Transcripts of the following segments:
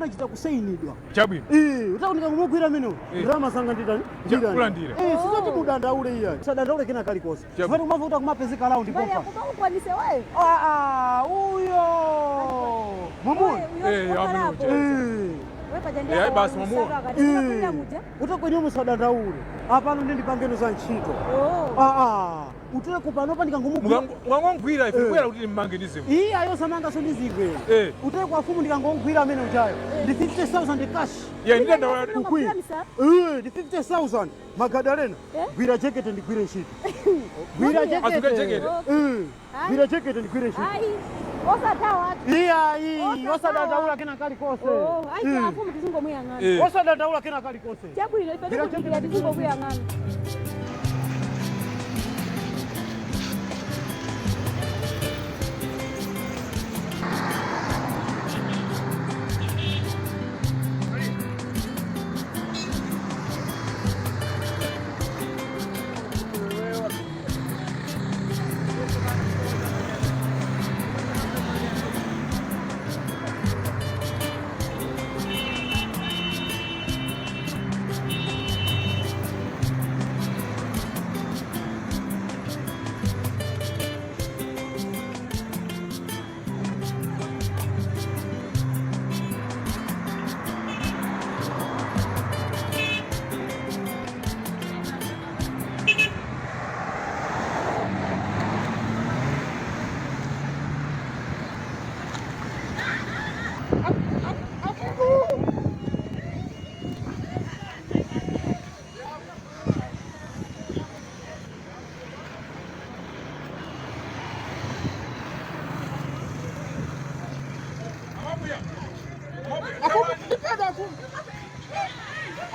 Inachita kusayinidwa. Chabwino. Utako ndikangomugwira amenewo, ndalama zanga nditani? Kulandira. Sizoti mudandaule iyayi, sadandaule kena kalikonse. Chabwino. Chifukwa kumavuta kumapezeka raundi Mbali pompa. yakuba ukwanise wewe. Ah, ah, uyo mumuna. Amene uja. Wewe Eh, basi mamuona. Utakwenye musadandaule apano ndi ndipangeno za ntchito. Oh. Ah, ah, uteko panopa ndikangomugwira. Mukangomugwira ife kubwera kuti mmange ndi zingwe. Iye ayosamanga ndi zingwe. Uteko afumu ndikangomugwira amene uchayo ndi 50,000 cash. Yeah, ndidandaula. Kukwira. Ndi 50,000 Magadalena. Gwira jekete ndigwire ntchito. Gwira Azigwira jekete. jekete. Gwira jekete ndigwire ntchito. Ayi, osatawa. Iyayi, Osatawa. osadandaula kena kalikonse. Oh, ayi, afumu tizingomuyang'ana. Osadandaula kena kalikonse. Chabwino, ife tikudikira tizingomuyang'ana.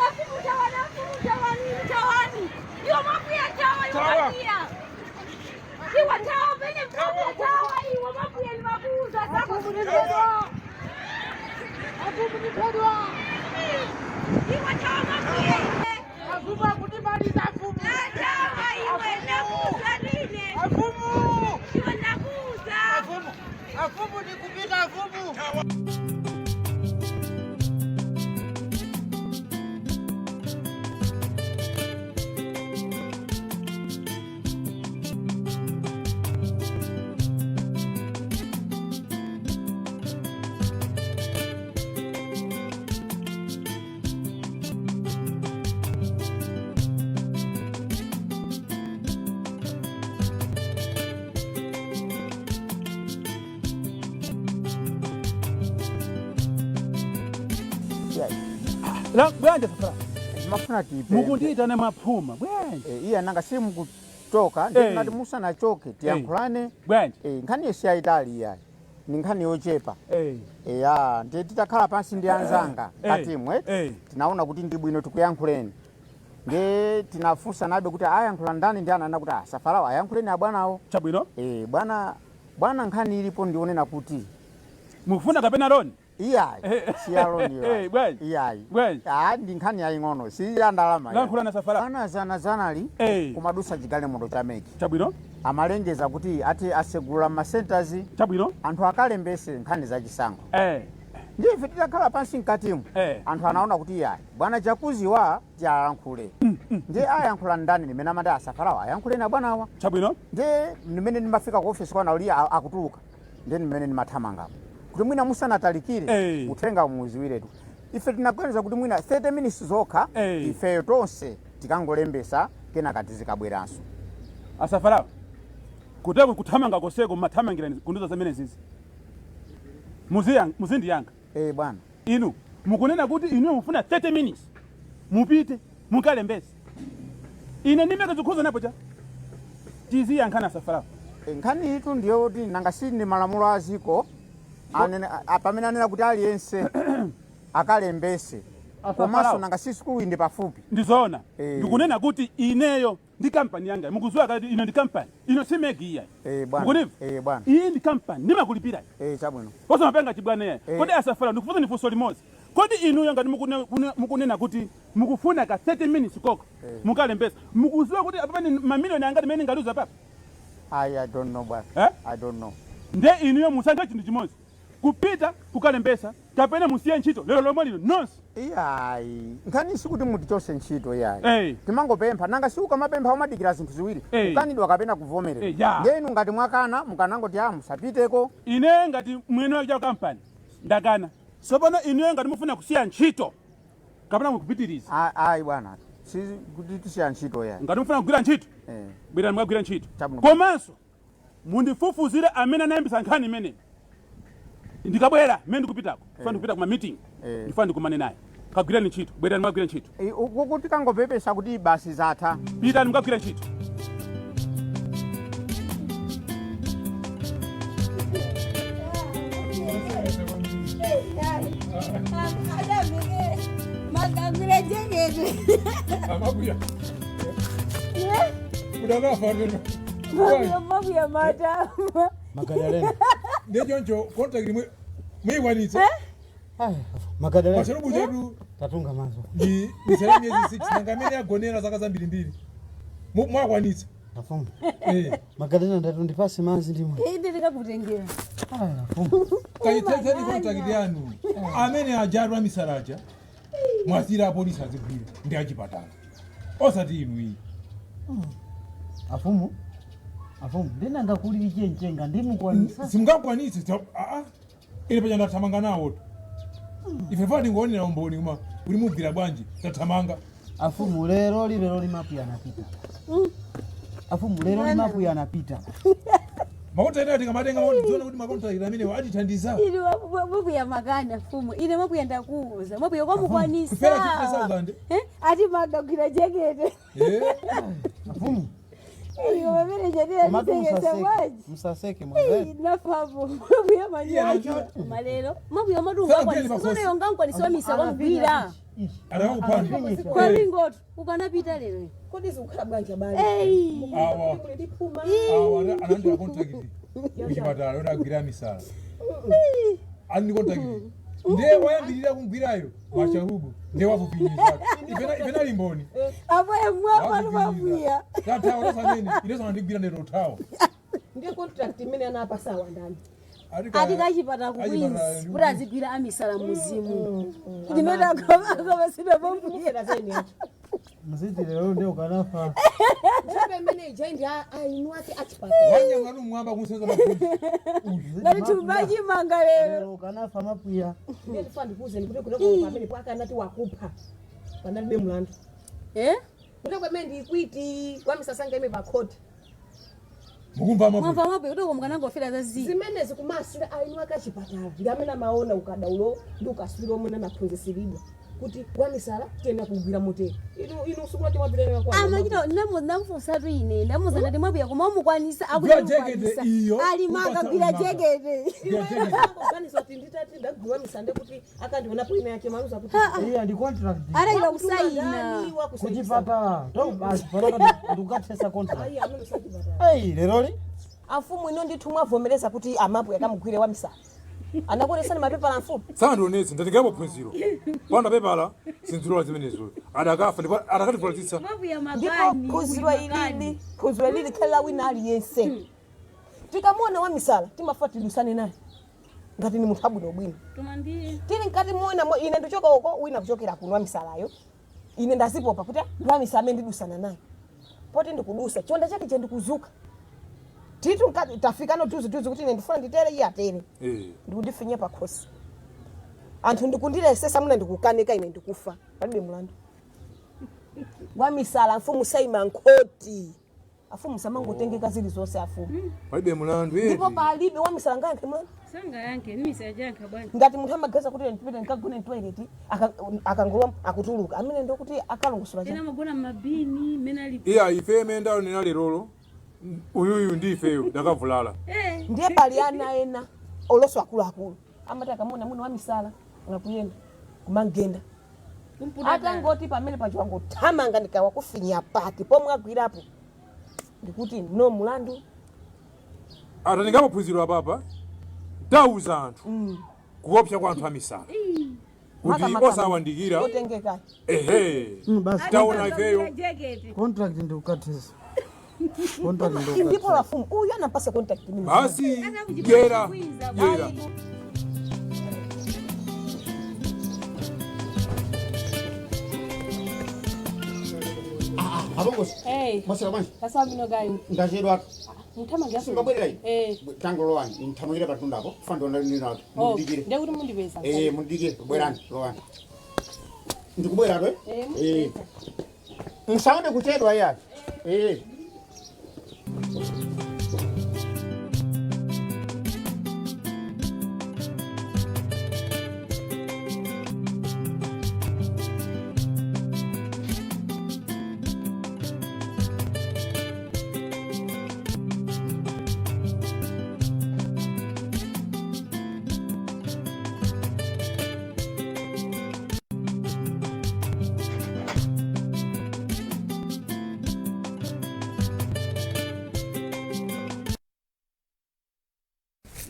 Afumu tawani, afumu tawani, tawani. Iwo mabuya tawa, iwo Tawa. mabuya. Iwo tawa pene mabuya tawa, iwo mabuya ni mabuza zako zilizodwa. Afumu nipedwa. Iwo tawa mabuya. Afumu akutimaliza afumu. Tawa iwe nakuza nini? Afumu. Iwe nakuza. Afumu. Afumu nikupita afumu. La bwanje safara. Mafuna tipe. Mukundiyitana mwaphuma bwanje. Iye nanga simukuchoka, ndinati musanachoke tiyankhulane. Bwanje. Nkhani yesi yayitali iyayi, ni nkhani yochepa. Eya, ndiye titakhala pansi ndi anzanga katimwe tinaona kuti ndi bwino tikuyankhuleni. Ndiye tinafunsa nabe kuti ayankhula ndani, ndi anana kuti asafarawo ayankhuleni abwanawo. Chabwino. Bwana bwana, nkhani ilipo ndionena kuti mukufuna kapena loni? Iyayi, si ya loni. Bwanji. Iyayi. Bwanji. Ah, ndi nkhani yaying'ono, si ya ndalama. Lankhula na safara. Ana zana zanali kumadusa chigalimoto cha MEC. Chabwino. Amalengeza kuti ati asegula ma centers. Chabwino. Anthu akalembese nkhani za chisankho. Ndiye ife titakhala pansi mkatimu, anthu anaona kuti iyayi, bwana Jakuziwa tialankhule. Ndiye ayankhula ndani? Nimene amati asafarawo ayankhule na bwanawa. Chabwino. Ndiye nimene ndimafika ku office kwana uli akutuluka, ndiye nimene ndimathamangapo kuti mwina musanatalikire uthenga muziwiretu. Ife tinaganiza kuti mwina 30 minutes zokha, ifeyo tonse tikangolembesa, kenaka tizikabweranso. Asafarawo, kuteko kuthamanga koseko mmathamangira kundiza zamene zizi. Muzindiyankha. Bwana. Inu mukunena kuti inu mufuna 30 minutes mupite mukalembese. Ine ndimeke zikhuza napo cha tiziyankhana, asafarawo. Nkhani itu ndiyo kuti nanga si ndi malamulo a ziko pamene anena kuti aliyense akalembese, komanso nanga si sukulu ndi pafupi. Ndizoona. Ndikunena kuti ineyo ndi kampani yanga, mukuziwa kati ino ndi kampani, ino si MEC iya. Bwana. Mukunimva? Bwana. Iyi ndi kampani, ndimakulipira. Chabwino. Osamapanga chibwana yayi. Kodi asafara, ndikufunsa ni funso limodzi. Kodi inuyo ngati mukunena kuti mukufuna ka 30 minutes koko mukalembesa, mukuziwa kuti apa ni mamiliyoni angati mene ngaluza papa? I don't know, bwana. Eh? I don't know. Nde inuyo musankhe chinthu chimodzi. Kupita kukalembesa kapena musiye ntchito lero lomwe lino nonse. Iyayi, nkhani sikuti mutichose ntchito iyayi. Timangopempha, nanga si ukamapempha umadikira zinthu ziwiri, kukanidwa kapena kuvomerera. Eh, ya. Ndiye inu ngati mwakana, mukanangoti a musapiteko. Ine ngati mwene wake wa kampani ndakana. Tsopano inuyo ngati mufuna kusiya ntchito kapena mukupitiriza. Ayi bwana, si kuti tisiya ntchito iyayi. Ngati mufuna kugwira ntchito, bwerani mukagwira ntchito. Chabwino. Komanso mundifufuzire amene anayambisa nkhani imeneyi. Ndikabwera mmene ndikupitako, ndifuna ndikupita kuma meeting, ndifuna ndikumane naye. Kagwirani ntchito, bwerani mukagwire ntchito. Uku tikangopepesa kuti basi zatha. Pitani mukagwire ntchito. Magagwira jekete. Amabuya. Udakafa lero. Mabuya matama. Magadalena. Ndiye choncho contract imwe muyikwanitsa. Magadalena. Macharubu chedu Tatunga mazo. ndi misala miyezi 6 nanga amene agonera zaka zambirimbiri. Mwakwanitsa. Afumu. Eh. Magadalena, ndati ndipase manzi ndimwe. Inde ndikakutengera. Afumu. Kayitetseni contract yanu. Amene ajatu amisalaja mwasira apolisi azigwira ndi achipatala. Osati inu iyi. Afumu. Afumu, ndinanga kuli ichenjenga ndimukwanisa. Simungakwanitse aa ine paja ndathamanga nawo. Ife fati ngoonera umboni kuma uli mugwira bwanji tathamanga. Afumu, lero lero limapu anapita. Afumu, lero limapu anapita. Makontract tikamatenga tidziona kuti makontract amenewo atithandiza. Ine mabuya makana fumu. Ine mabuya ndakuuza. Mabuya kwamukwanisa. Kufera 50,000. Ati magagwira jekete. Afumu. Iwe pamene chatira Komatu ndisekesa musaseke. bwanji. Musaseke mwamvera. Nafapo mabuya manyaji. Malero mabuya madunga Sasa kwanisa. ngeni Sono yonga nkwanisa misa kwamgwira. Adakakupani. Kwalingotu ukanapita lero. Kodi zikukhala bwanji abale? Ei. Awa. Mulipuma. Awa analandira contract kuchipatala yoti agwira misala. Ali ndi contract. Ndiye wayambirira kumgwirayo macharubu ndiye wafupinyisa. Ife nali mboni. Apo emwa mabuya. Tathawa tosamene ineso andigwira ndetothawa. Ndiye contract imene anapasa wandani. Ati kachipata ku Queens kuti azigwira amisala muzimu. Ndimene akapasida mabuya. Mufera zeni acho. Mziti lero ndio ukanafa. Ntchito imene ija ndi ainu ake achipatala. Wanyamula mwamba kunsenza mafundi. Ngati tumbachimanga lero. Lero ukanafa mapuya. Ndiye ndifuna ndikuwuzeni kuti kunoko pamene akanati wakupha panalibe mlandu. Eh? Kuti kwemene ndikwiti kwamisasanga ime pakhoti. Mukumva mafundi. Mwamva mabuya kuti mukanangofera za zi. Zimenezi kumasula ainu ake achipatala ndi amene amaona ukadaulo ndi ukaswira omwe anaphunzisiridwa kuti wamisala tiyenda kugwira motero. Inu inu sukula chomapitana kwa. Amachita ndamufunsatu ine ndamuza ndati mwabuya koma umukwanisa Gwa jekete iyo. ali makagwira jekete. Gwa jekete. Kuganiza kuti nditati ndagwira misande kuti akandionapo ina yake maluza kuti Iya ndi contract. Arayira kusaina. Kuchipatala. To basi panopa ndikukathesa contract. Ayi amene usachipatala. Ei, lero li. Afumu ino ndithu mwavomereza kuti amapo yakamugwire wamisala. Anakuonesani mapepala mfumu. Sandionetse ndatengapo phunziro. Panda pepala sinzilola zimenezo. Adakafa ndipo adakativulatitsa. Mwabuya Ndipo makani. phunziro ilili phunziro ilili khala wina aliyense. Tikamuona wamisala timafa tilusane naye ngati ni munthu abwinobwino. Tumandie. Tili mkati muona ine ndichoka uko wina kuchokera kuno wamisalayo. Ine ndazipopa kuti ndi wamisala amene ndidusana naye. Poti ndikudusa chonda chake che ndikuzuka. Titu mkati tafikano tuzi tuzi kuti ine ndifuna nditere iye atere. Ndikundifinya pakhosi. Anthu ndikundilesesa muna ndikukanika ine ndikufa. Palibe mlandu. Wamisala mfumu saima nkhoti. Afumu samangotengeka zili zonse afumu. Palibe mlandu Ndipo eti. palibe wamisala ngayankhe mlandu. Sanga yanke nimisa janka bwana. Ngati munthu amageza kuti ndipite ndikagone mtoilet akangolowa akutuluka amene ndokuti akalongosola Ena chani. magona mabini mena ali. Iya ife imene ndalonera lerolo uyuyu ndi ifeyo ndakavulala. Eh. Ndiye pali ana ena oloso akuluakulu amati akamuona muno wamisala ngakuyenda kumangenda atangoti pamene pachiwangothamanga ndikawakufinya pati pomwe agwirapo ndikuti no mulandu. Atatengapo phunziro apapa ndauza anthu kuopsa kwa anthu amisala kuti osawandikira. Otengeka. Ehe. Basi. Taona ifeyo. Jekete. Contract ndikukathesa. Contract Ndipo ndikukathesa. lafumu uyu anampasa contact mimi. Basi gera gera. Apongozi. Hey. Mwaswera bwanji? Taswera bwino kaya inu. Ndachedwa. Muthamangira. Simbabwerera ine. Eh. Tangolowani, nthamangire patundapo. Fandiona ninato. Oh, Mundidikire. ndiye kuti mundipeza. Eh, mundidikire. Bwerani, lowani. Ndikubwera to? Eh, Eh. mundipeza. Musaone kuchedwa iya. Eh.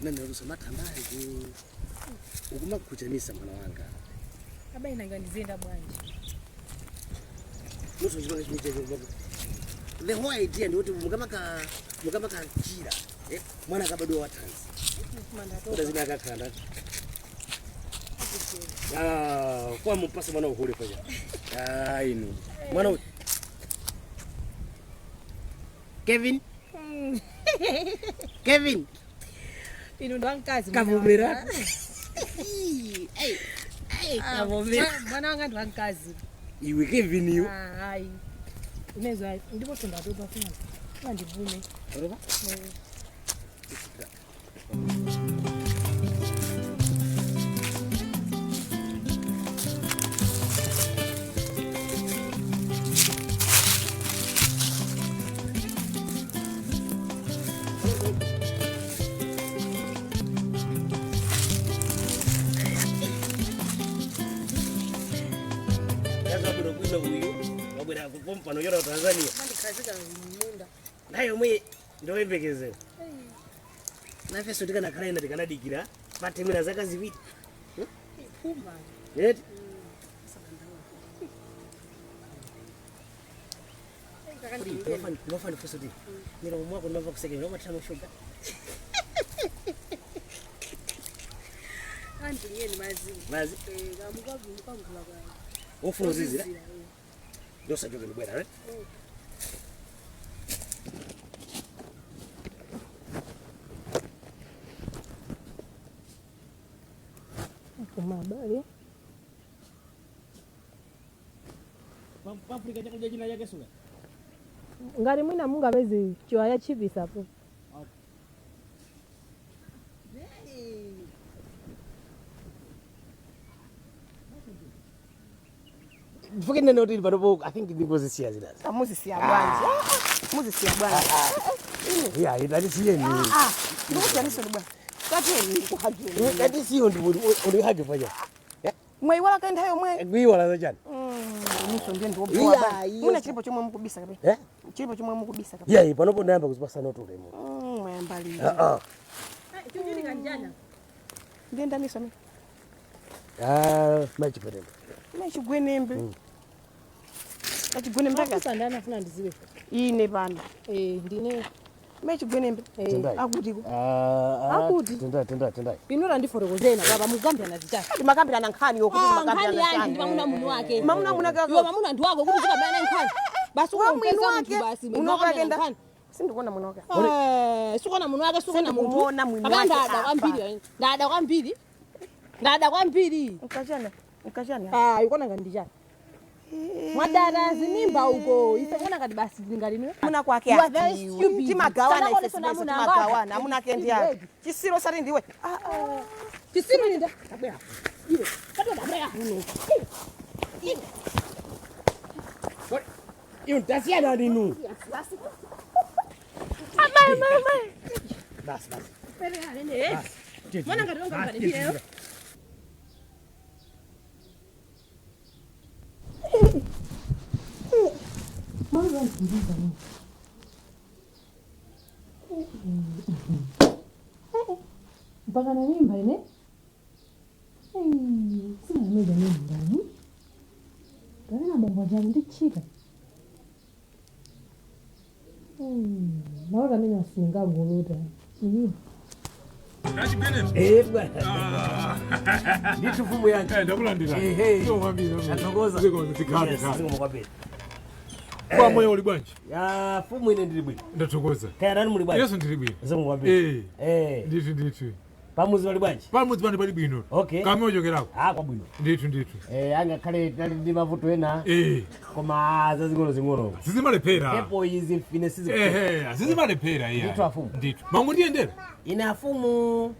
Nanarusa mathambazi ukumakuchamisa mwana wanga. Abayi nanga ndiziyenda bwanji? Musochipanga chimene the whole idea ndikuti mukamakachira mwana akabadwa wathanzi kuti zina akakhala kwa mupasa mwana uhule paja. Ah, inu mwana uyu Kevin. Kevin. Inu ndo wamkazi. Kavomera. Kavomera. Mwana wanga ndi wamkazi. Iwe Kevin iwe. Ah, hayi. Inezwa hayi. Ndipo tondatopa funa. Funa ndivume. Oroba? Eh. Yaza bwino bwino uyu wabwera kupompano yora ku Tanzania. Mandikhazika munda. Naye omwe ndoyembekezera. Nafeso tikanakhala ina tikanadikira patemera zaka ziwiri. Phuma. Eti? Ndimafana ndifunse kuti milomo mwako ndimamva kusekera umathira mashuga. Andingeni mazi. Mazi? Eh, kamukwagula kwayo. Ufuna uzizira? Ndosachoke ndibwera, right? Koma abale. Paprika chakudya china chake suka. Ngati mwina mungapeze chiwaya chipisapo. Mfuke nene kuti panopo I think ndingozisiya zinazi. Muzisiya bwanji. Muzisiya bwanji. Yeah, itatisiye ni. Ah, ndikusiyanisoni bwanji. Tatiyeni kuhageni. Tatisiyo ndihage paja. Mwayiwala kaye nthawi yomwe. Kuyiwala zachani. Inunso ndiye Iya, ndiwobowa bwanji. iyo. Mwina chilipo chomwe mukubisa kapena. Eh? Chilipo chomwe mukubisa kapena. Yeah, panopo ndayamba kuzipasa notule mu. Mwayamba lini. Ah ah. Chuchitika njana. Ndiye ndaniso amene. Ah, machipetendo. Machigwenembe. Machigwenembe aka. Mafusa ndani afuna ndiziwe. Ine pano. Eh, ndine. Machigwenembe. Tendai. Akutiko. Ah, ah. Akuti. Tendai, tendai, tendai. Inu randifotokozena baba mukambirana zitatu. Timakambirana nkhani yokuti Ah, nkhani timakambirana yanji nkhani. ndi mwamuna mwini wake. Mwamuna mwini wake. Iwe mwamuna ndi wako kuti uzikambirana nkhani. Basi Wa mwini ukampeza wake. munthu basi. Mwini wake akenda. Sindikuona mwini wake. Eh, sikuona mwini wake, sikuona munthu. Sindikumuona mwini Kapena wake ndada apa. kwambiri. Ndada kwambiri. Ndada kwambiri. Nkachana. Nkachana. Ah, ikona ngati ndichani. Mwadada zimimba uko. Ife kuona ngati basi ngati niwe. Muna kwake You are very atiwe. stupid. Timagawana Sana ife kuonesa sibeso namuna timagawana. wako. Amuna ake ndi ake. Chisiro sati ndiwe. Ah, ah. Chisiro linda. Tabwera. Iwe. Tabwera. Iwe ndasiyana ninu. Amai, amai, amai. Basi, basi. Mwana ngati wanga ngati ndiyeyo. Mpaka na mimba ine. Sina mimba ine ndani. Kapena bongo jani ndichita. Maola mimi asingangoluta. Eh, bwana. Ndithu mfumu yangu. Ndakulandira. Ehe. Zikomo kwambiri. Athokoza. Zikomo, zikhale, Yes, khale. zikomo kwambiri. Kwa moyo uli bwanji? Ya fumu, ine ndili bwino. Ndathokoza. Kaya nani, muli bwanji? Yesu, ndili bwino. Zikomo kwambiri. Eh. Eh. Ndithu, ndithu. Pamuzi pali bwanji? Pamudzi pano pali bwino. Okay. Kamwe ochokerako. Ah, kwabwino. Ndithu, ndithu. Eh, angakhale tinali ndi mavuto ena. Eh. Koma zazing'ono zing'ono. Sizimalephera. Pepo izi fine sizi. Ehe, sizimalephera iya. Ndithu afumu. Ndithu. Mangu ndiyendera. Ine afumu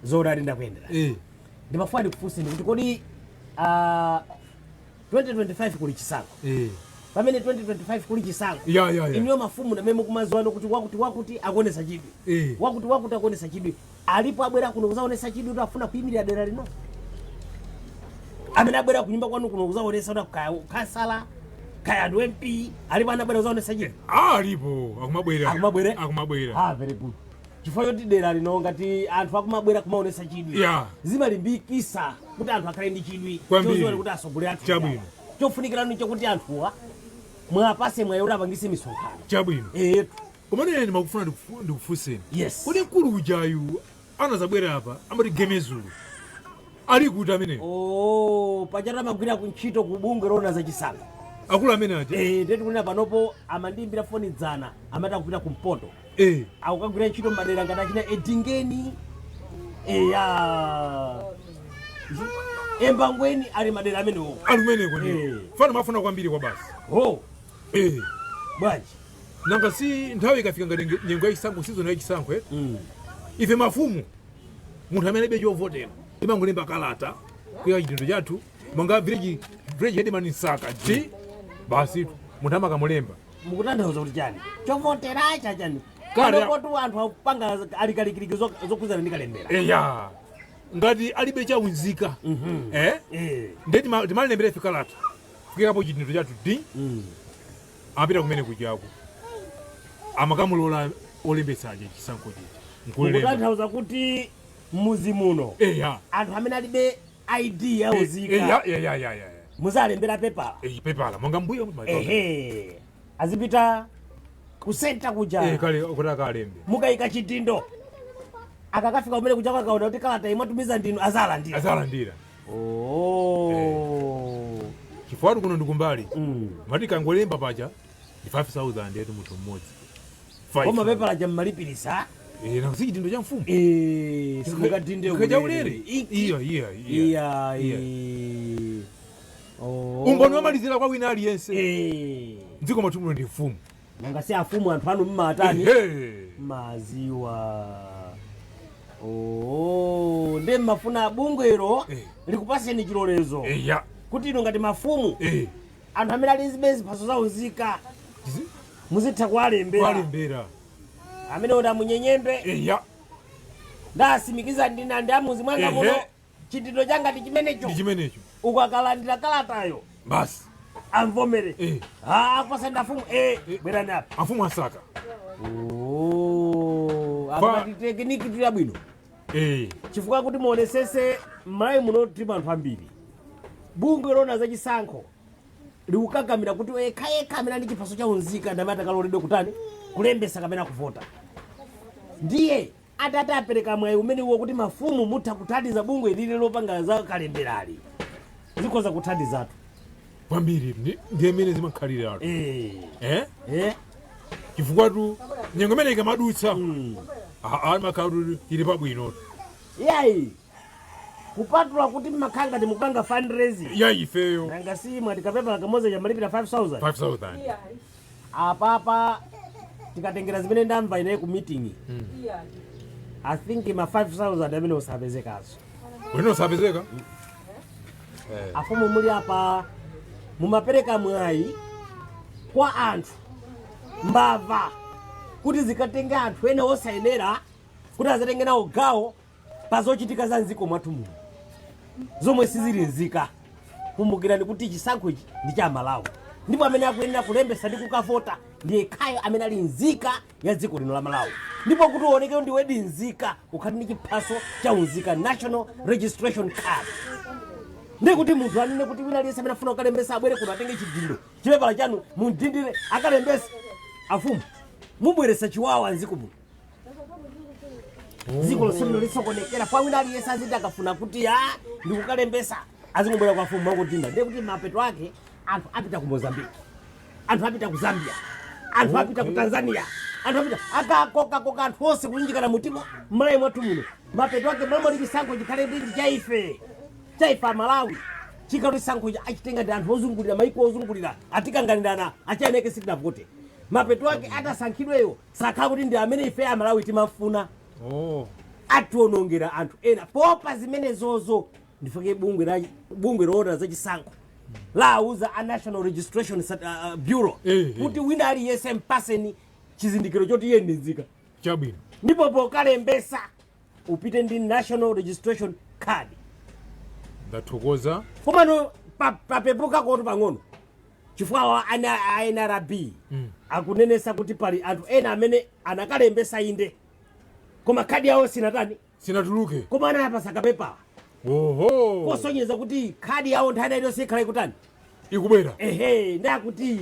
zodali ndakuyendera. Eh. Ndimafuna ndikufunseni kuti kodi ah, 2025 kuli chisankho. Eh. Pamene 2025 kuli chisankho. Ya, ya, ya. Inuyo mafumu namene mukumaziwano kuti wakuti wakuti akuonesa chidwi. Eh. Wakuti wakuti akuonesa chidwi. Alipo abwera kuno kuzaonesa chidwi kuti afuna kuyimirira dera lino? Amene abwera kunyumba kwanu kuno kuzaonesa kuti kaya kansala, kaya ndi MP, alipo anabwera kuzaonesa chidwi? Ah, alipo, akumabwera. Akumabwera? Akumabwera. Ah, very good. Chifukwa choti dera lino ngati anthu akumabwera kumaonesa chidwi. Zimalimbikisa kuti anthu akhale ndi chidwi. Kwambiri. Choziona kuti asogolera anthu. Chabwino. Chofunikiranu chokuti anthuwa mwapase mwayi kuti apangise misonkhano. Chabwino. Eh. Koma ine ndimakufuna ndikufunseni. Yes. Kodi mkulu ujayu anazabwera apa amati Gemezulu ali kuti ameneyo? Oh, pachatu amagwira kuntchito ku bungwe lona zachisankho. Akulu amene aja? Eh, ndetu kunena panopo amandiyimbira foni dzana, amati akupita kumpoto. Akukagwira ntchito madera ngati achina Edingeni, eya, Embangweni, ali madera amenewo. Ali kumeneko ndiyo. Fana mafuna kwambiri kwa basi. Oh. Eh. Bwanji? Nanga si nthawi ikafika ngati nyengo yachisankho, season yachisankho, eh? Ife mafumu, munthu amene alibe chovotera timangolemba kalata kuyika chidindo chathu monga village headman Nsaka ti basi, munthu amakamulemba. Mukutanthauza kuti chani? Chovotera chachani? Kale- Panopotu anthu akupanga alikalikiliki zokhuzana ndi kalembera. Eya, ngati alibe chaunzika, eh, ndiye timalembera ife kalata kuyikapo chidindo chathu di, amapita kumene kuchako amakamulola olembetsaje chisankho chicha nkulemba. Mukutanthauza kuti mmuzi muno eya anthu amene alibe ID yaunzika eya eya eya eya muzalembera pepala? Eh, pepala monga mbuyo. Ehe, azipita ku center kuja. Eh, kale kuti akalembe. Mukayika chidindo, akakafika kumene kuja akaona kuti kalata imwe atumiza ndinu, azalandira. Azalandira. Oh. Chifukwa kuno ndikumbali mati kangolemba paja ndi 5000 yetu munthu mmodzi. Koma pepala ja mmalipirisa? Eh, na si chidindo cha mfumu. Eh, simukadinde. Cha ulere, iya iya. Iya. Iya. Oh. Umboni wamalizira kwa wina aliyense mdziko mwathu muno ndi mfumu. Nanga si afumu anthu anu mmatani? Ehe. Maziwa. Oh, ndi mmafuna bungwero likupaseni chilolezo eya kuti inu ngati mafumu, anthu amene ali zibe ziphaso zawo zika, muzitha kuwalembera. Kuwalembera. Amene kuti amunyenyembe. Eya. Ndasimikiza ndina ndi amuzi mwanga muno, chidindo changa ndi chimenecho. Ndi chimenecho. Uku akalandira kalatayo basi amvomere, ha, akupasani afumu, eh, bwerani apa. Afumu asaka. Oh, apati technique tu yabwino. Chifukwa kuti muonesese, m'Malawi muno tili anthu ambiri. Bungwe lona zachisankho likukakamira kuti ekha yekha amene ali ndi chiphaso cha unzika ndi amene atakaloledwe kutani, kulembesa kapena kuvota. Ndiye atati apereka mwayi umenewo kuti mafumu mutha kuthandiza bungwe lili lopanga za kalemberali, zikhoza kuthandizatu. Kwambiri, ndiye imene zimakhaliratu. Eh. Eh? Eh? Chifukwa tu nyengo imene ikamadutsa makhala kuti ili pabwino. Yayi, kupatula kuti mmakhala ngati mukupanga fundraising. Ya, ifeyo. Nanga si mwati kapepala kamodzi chamalipira 5000? 5000. Apapa tikatengera zimene ndamva ine ku meeting, I think ma 5000 amene usapezekaso. Wene usapezeka. Afumu muli apa, mumapereka mwayi kwa anthu mbava kuti zikatenge anthu ena osayenera kuti azatenge nawo gawo pa zochitika za mdziko mwathu muno zomwe sizili nzika. Kumbukirani kuti chisankho ichi ndi cha Malawi, ndipo amene akuyenera kulembesa ndi kukavota ndi yekhayo amene ali nzika ya dziko lino la Malawi. Ndipo kuti uoneke ndiwedi nzika, ukhali ndi chiphaso cha unzika, national registration card. Ndi kuti munthu anene kuti wina aliyense amene afuna kukalembesa abwere kuno, atenge chidindo, chipepala chanu, mundindire, akalembese, afumu mubweresa chiwawa mdziko muno. Dziko lonse lino lisokonekera pa wina aliyense aziti akafuna kuti ya ndikukalembesa azingobwera kwa afumu mangodinda. Ndiye kuti mapeto ake anthu apita ku Mozambique. Anthu apita ku Zambia, anthu apita ku Tanzania, anthu apita akakokakoka anthu onse kulunjikana mutimo m'Malawi mwathu muno. Mapeto ake m'malo moti chisankho chikhale ndi chaife chaife Amalawi, chikati chisankho achitenga ndi anthu ozungulira, maiko ozungulira atikanganirana, achaeneke sitinavote. Mapeto ake atasankhidweyo sakhala kuti ndi amene ife Amalawi timafuna. Ationongera anthu ena popa zimenezozo. Ndifake bungwe loona zachisankho lauza a National Registration Bureau kuti wina aliyense mpaseni chizindikiro choti iye ndi nzika. Chabwino. Ndipo pokalembesa upite ndi national registration card. Ndathokoza. Komano papepuka kotu pang'ono, chifukwa awa a NRB akunenesa kuti pali anthu ena amene anakalembesa inde, koma khadi yawo sinatani? Sinatuluke. Koma anayapasa kapepala kosonyeza kuti khadi yawo nthawi iliyonse ikhala ikutani? Ikubwera. Ehe, ndakuti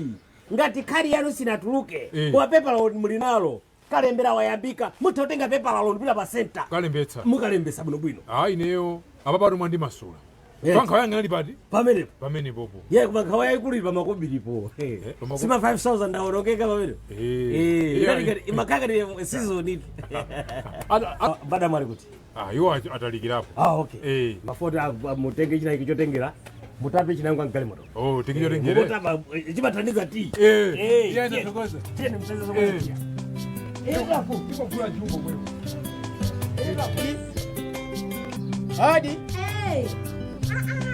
ngati khadi yanu sinatuluke, koma pepala muli nalo, kalembera wayambika, mutha kutenga pepalalo ndipita pa center kalembetsa. Mukalembesa bwinobwino. Ah, ineyo apapatu mwandimasula. Pankhawa yanga nali pati? Pamenepo. Pamenepopo. Ye, koma nkhawa yayikulu ili pamakobiripo. Sima 5000 awonongeka pamene. Imakakati season itu. Madam ali kuti? Ah, iwo atalikirapo. Ah, okay. Mafoti mutenge china ichi chotengera, mutape chinangwa mgalimoto. Oh, tenge chotengere. Mutapa chimathandiza ti. Iye ndathokoza. Tiyeni mseze zomwe. Irapo. Ikogula jumbo kwepo. Hadi.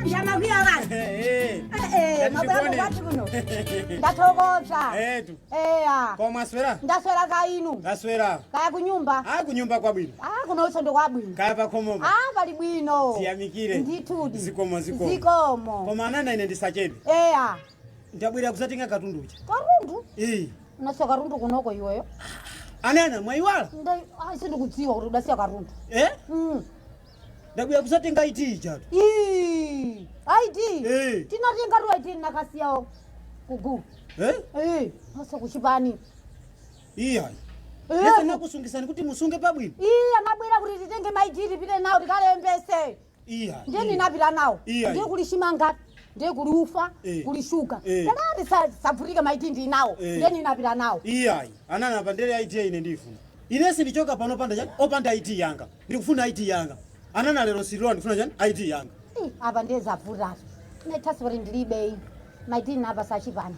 Ndamakwira vanhu. Mabwera kwati kuno. Ndathokoza. Etu. Eya. Koma mwaswera? Ndaswera ka inu. Ndaswera. Kaya kunyumba? Ah, kunyumba kwabwino. Ah, kunonso ndo kwabwino. Kaya pakhomopo. Ah, pali bwino. Tiyamikire. Ndithudi. Zikomo, zikomo. Zikomo. Koma anana ine ndisachedwe. Eya. Ndabwera kuzatenga katundu uja. Katundu? Eh. Unasiya katundu kunoko iweyo? Anana mwaiwala? Sindikudziwa kuti udasiya katundu. Eh? Ndabwera kuzatenga ID ija. Ii, ID? Tinatenga tu ID nakasiyawo kugu. Eh? Eh, mose kuchipani. Iya. Yese nakusungisani kuti musunge pabwino. Ii, anabwera kuti titenge ma ID tipite nawo tikalembese. Iya. Ndiye ninapita nawo. Iya. Ndiye kuli chimanga, ndiye kuli ufa, kuli shuga. Tadati savutike ma ID ndi nawo. Ndiye ninapita nawo. Iya. Anana pandere ID ine ndifuna. Ine sindichoka pano panda chani? Opanda ID yanga. Ndikufuna ID yanga. Anana lero silowa ndikufuna chani? ID yanga. Ii, apa ndiye zavutatu. Ine transport ndilibe. Ma ID napa sachipani.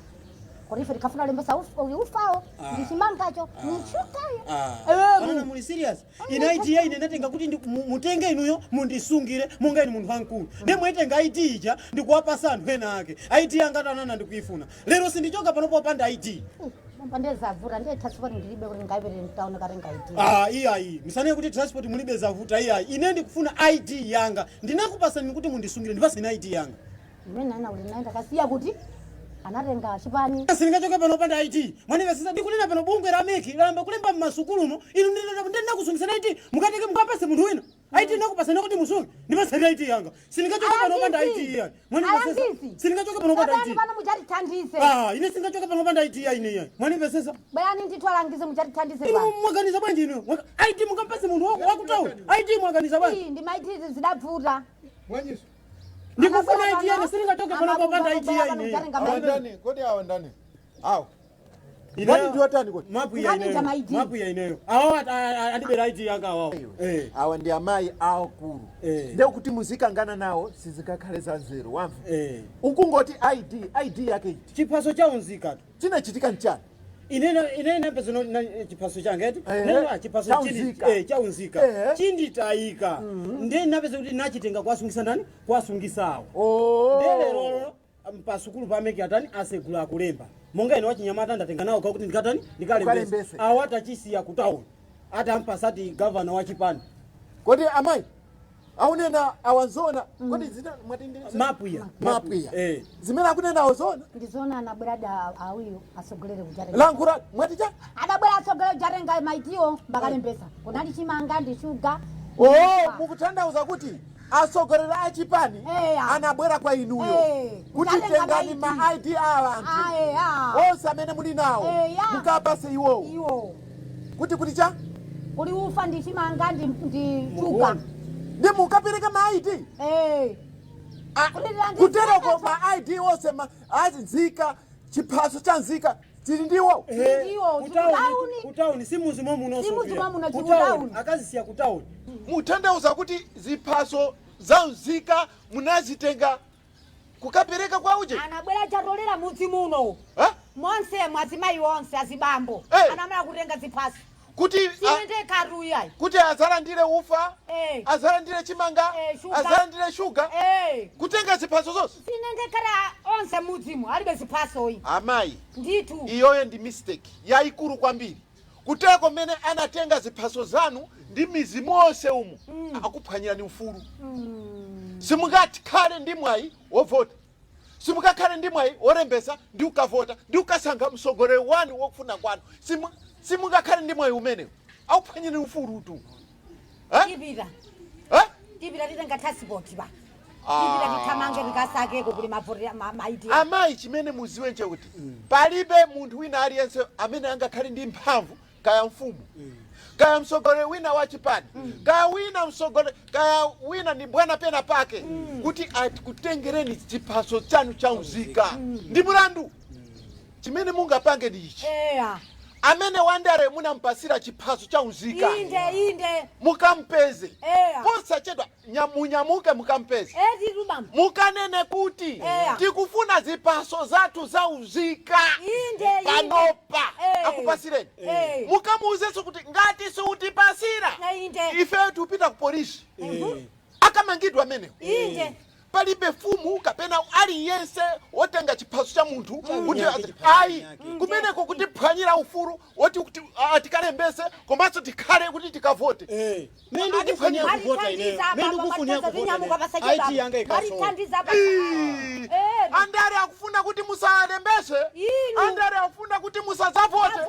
Kuti ife tikafuna lembesa ufawo, ndi chimangacho, ni shugayo. Anana muli serious? Ine ID ya ine natenga kuti mutenge inuyo mundisungire monga inu munthu wamkulu. Ndiye mwaitenga ID ija ndikuwapasa anthu ena ake. ID yanga anana ndikuifuna. Lero sindichoka pano popanda ID. Ndiye zavuta, ndiye transport ndilibe kuti ngaipere mtauni katenga ID. Ah, iyayi. Musanene kuti transport mulibe zavuta iyayi. Ine ndikufuna ID yanga. Ndinakupasani kuti mundisungire, ndipaseni ID yanga. Imene ana kuti naenda kasiya kuti anatenga chipani. Sindingachoke pano opanda ID. Mwanimvesesa ndikunena pano bungwe la MEC layamba kulemba m'masukulumo. Inu ndinakusungisani ID. Mukatenge mukapase munthu wina. ID nakupasani kuti musunge. Ndipaseni ID yanga. Sindingachoke pano opanda ID iyayi. Mwanimvesesa. Sindingachoke pano opanda ID. Pano muchatithandize. Ah, ine sindingachoke pano opanda ID ya ine iyayi. Mwanimvesesa. Bwerani ndithu alangize muchatithandize Inu pano. mwaganiza bwanji inu? ID mukampase munthu wakutauni. ID mwaganiza bwanji. Ii, ndi ma ID zidavuta. Mwanyiso. Ndikufuna ID yanga sindingachoke pano popanda ID ya ine. Awa ndani? Kodi awa ndani? Awa. Ngati ndi otani kodi? Mapu ya ineyo. Mapu ya ineyo. Awa andibera ID yanga awawo. Awa ndi amayi akulu. Ndiye kuti muzikangana nawo sizingakhale za nzeru wamva. Ukungoti ID, ID yake iti. Chiphaso cha unzika tu. Chinachitika nchani? Ine napeza chiphaso changa eti. Neno chiphaso chini Chaunzika. cha unzika. Chinditayika. Ndiye napeza kuti nachitenga kwasungisa ndani? Kwasungisawo. Ndiye lero pasukulu pa MEC atani asegula akulemba. Monga ine wachinyamata ndatenga nawo kakuti ndikatani ndikalembese. Ukalembese. Awa tachisiya ku town. Atampasati gavana wa chipani. Kodi amayi aunena awanzona kodi zina mwati ndi Mapwiya. Mapwiya. Zimene akunena awazona. Ndizona anabwera awiyo asogolere kujatenga. Lankhula mwati cha? Adabwera asogolere kujatenga ma ID-wo mbakalembesa. Kunali chimanga ndi shuga. Oh, mukutanthauza kuti asogolera achipani anabwera kwa inuyo kuti kutenga tengani ma ID a anthu onse amene muli nawo mukapase iwowo iwo kuti cha kuli ufa ndi chimanga ndi shuga. Ndi mukapereka ma ID kutereko ma ID onse azinzika Chiphaso cha nzika chili ndiwo. Ndiwo, Kutauni, kutauni si muzi mwamuno. Si muzi mwamuno, Kutauni kutauni. akazisiya kutauni. Mutanthauza kuti ziphaso za nzika munazitenga kukapereka kwa uje? Anabwera chatolera mudzi muno. Eh? Monse mwazimayi onse azibambo. Eh. Anamala kutenga ziphaso. Kuti Siyende karuya. kuti azalandire ufa, Eh. azalandire chimanga, Eh, shuga. azalandire shuga, Eh. kutenga ziphaso zonse. Sinende kara onse mudzimu alibe ziphaso iyi. Amayi, Ndithu. iyoyo ndi mistake yayikulu kwambiri. Kuteko mmene anatenga ziphaso zanu ndi mizi monse umu, akuphwanyirani ufulu. Simungakhale ndi mwayi wovota, simungakhale ndi mwayi worembesa ndi ukavota ndi ukasankha mtsogoleri wanu wokufuna kwanu. Simungakhale ndi mwayi umenewu, akuphwanyirani ufulu tu. Eh? Tipita. Eh? Tipita titenga passport ba. Tipita tithamange tikasakeko kuli mavotera maidi. Amayi, chimene muziwe nchakuti palibe munthu wina aliyense amene angakhale ndi mphamvu, kaya mfumu, kaya mtsogoleri wina wa chipani, kaya wina mtsogoleri, kaya wina ni bwana pena pake, kuti akutengereni chiphaso chanu cha unzika ndi mulandu. Chimene mungapange ndi ichi: Eya. amene wandare munampasira chiphaso cha unzika, Inde, inde. mukampeze Eya. posachedwa. Munyamuke mukampeze, Eh, titu bamba. mukanene kuti Eya. tikufuna ziphaso zathu za unzika Inde, inde. panopa, Eh. akupasireni. Eh. Mukamuuzenso kuti ngati siutipasira, Inde. ife tupita ku polisi, akamangidwa amenewo. Inde. Palibe fumu kapena aliyense wotenga chiphaso cha munthu kuti ayi kumeneko kutiphwanyira ufulu woti kuti tikalembese komanso tikhale kuti tikavote. Mimi ndikufunira kuvota ineyo. Matithandiza Mimi ndikufunira baba, kuvota tinyamuka ineyo. pasachedwa. IT yanga ikasowa. Matithandiza baba. Ii. Andale akufuna kuti musalembese, Inu. andale akufuna kuti musadzavote.